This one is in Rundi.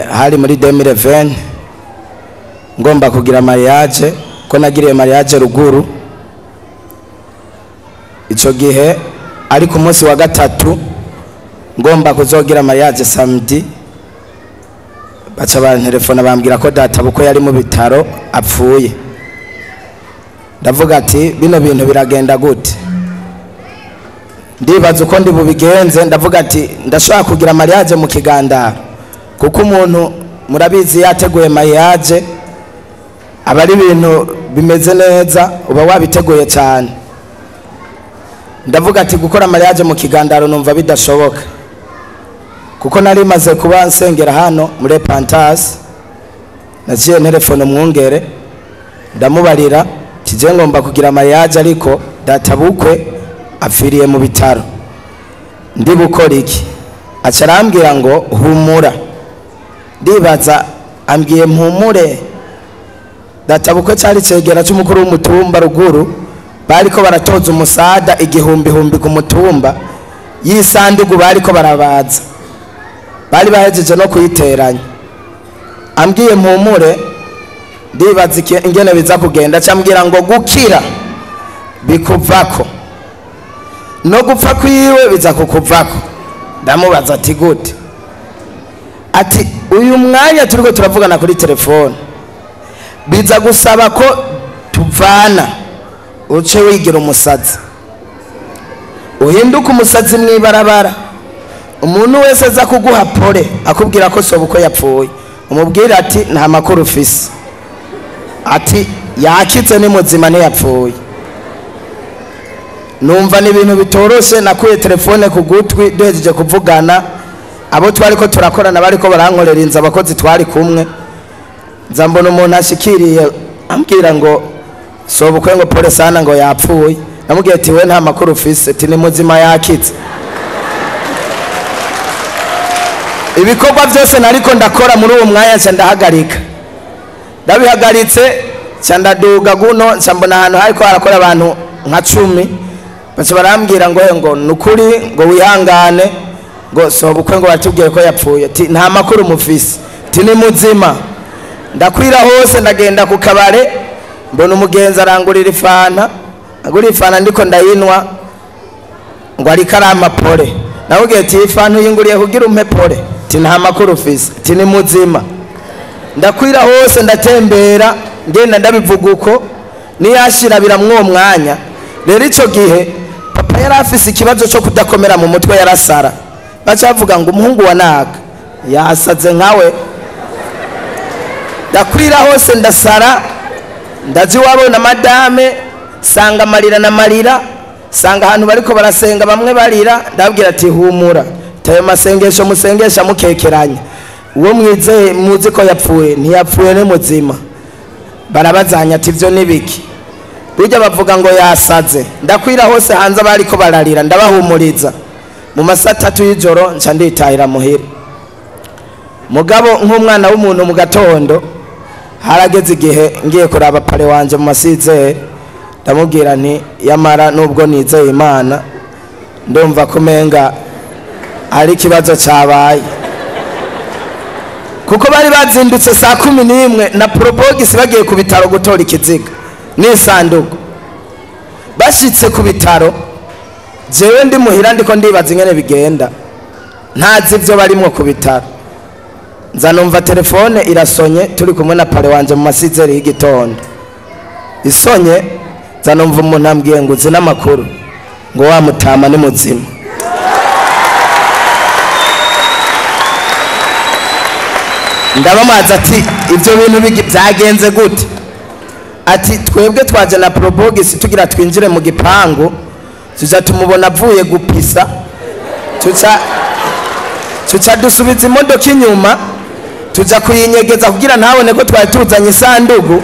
Hari muri 2020 ngomba kugira mariage, ko nagiriye mariage ruguru. Ico gihe ari ku munsi wa gatatu ngomba kuzogira mariage samedi, baca bantelefona bambwira ko data bukwe yari mu bitaro apfuye. Ndavuga ati bino bintu biragenda gute? Ndibaza uko ndi bubigenze. Ndavuga ati ndashobora kugira mariage mu kigandaro, kuko umuntu murabizi yateguye mariage aba ari ibintu bimeze neza, uba wabiteguye cyane. Ndavuga ati gukora mariage mu kigandaro numva bidashoboka, kuko nari maze kuba nsengera hano muri Pantas. Naciye telefone umwungere ndamubarira tije ngomba kugira mariage, ariko data bukwe apfiriye mu bitaro, ndi bukora iki? Aca arambwira ngo humura. Ndibaza ambwiye mpumure, data bukwe cyari cegera cy'umukuru w'umutumba ruguru, bariko baratoza umusada igihumbi ku mutumba y'isandugu, bariko barabaza, bari bahejeje no kuyiteranya. Ambwiye mpumure, ndibaza ingene biza kugenda. Acambwira ngo gukira bikuvako no gupfa kwiwe biza kukuvako. Ndamubaza ati gute? Ati uyu mwanya turiko turavugana kuri telefone biza gusaba ko tuvana, uce wigira umusazi, uhinduka umusazi mwibarabara. Umuntu wese aza kuguha pole akubwira ko sobukwe yapfuye, umubwira ati nta makuru ufise, ati yakitse ni muzima ntiyapfuye. Numva ni ibintu bitoroshe. Nakuye telefone ku gutwi duhejeje kuvugana, abo twariko turakorana bariko barankorera inzu, abakozi twari kumwe, nza mbona umuntu ashikiriye ambwira ngo sobukwe ngo pole sana ngo yapfuye. Namubwiye ati we nta makuru ufise, ati ni muzima yakitse. Ibikorwa byose nariko ndakora muri uwo mwanya nca ndahagarika. Ndabihagaritse nca ndaduga guno, nca mbona ahantu hariko harakora abantu nka 10, baca barambwira ngo ngo nukuri ngo wihangane ngo sobukwe ngo batubwiye ko yapfuye, ati nta makuru mufise, ati ni muzima. Ndakwira hose, ndagenda ku kabare mbona umugenzi arangurira ifanta, agura ifanta ndiko ndayinwa ngo ariko arampa pole. Namubwiye ati ifanta uyinguriye kugira umpe pole, ati nta makuru ufise, ati ni muzima. Ndakwira hose ndatembera ngenda ndabivuga uko niyashira biramwo mwanya. Rero ico gihe papa yari afise ikibazo cyo kudakomera mu mutwe, yarasara. Baca bavuga ngo umuhungu wa naka yasaze nkawe. Ndakwira hose ndasara, ndazi iwabo na madame, sanga amarira na marira, sanga ahantu bariko barasenga bamwe barira. Ndababwira ati humura, tayo masengesho musengesha mukekeranya, uwo mwizeye muzi ko yapfuye ntiyapfuye ni muzima. Barabazanya ati ivyo nibiki? Burya bavuga ngo yasaze. Ndakwira hose hanze bariko bararira, ndabahumuriza. Mu masaha 3 y'ijoro nca nditahira muhira. Mugabo nk'umwana w'umuntu mu gatondo harageze igihe ngiye kuraba pare wanje mu masizere, ndamubwira nti yamara nubwo nizeye Imana ndumva kumenga ari ikibazo cyabaye, kuko bari bazindutse saa 11 na probogisi bagiye ku bitaro gutora ikiziga n'isanduku. Bashitse ku bitaro jewe ndi muhira ndiko ndibaza ingene bigenda, ntazi ivyo barimwo ku bitaro. Nza numva telefone irasonye, turi kumwe na pare wanje mu masizeri y'igitondo. Isonye nza numva umuntu ambwiye ngo uzi n'amakuru ngo wa mutama ni muzima. Ndabamaza ati ivyo bintu byagenze gute? Ati twebwe twaje na probogisi tugira twinjire mu gipangu, tuza tumubona avuye gupisa, tuca dusubiza imodoka inyuma, tuja kuyinyegeza kugira ntabone ko twari tuzanye isandugu.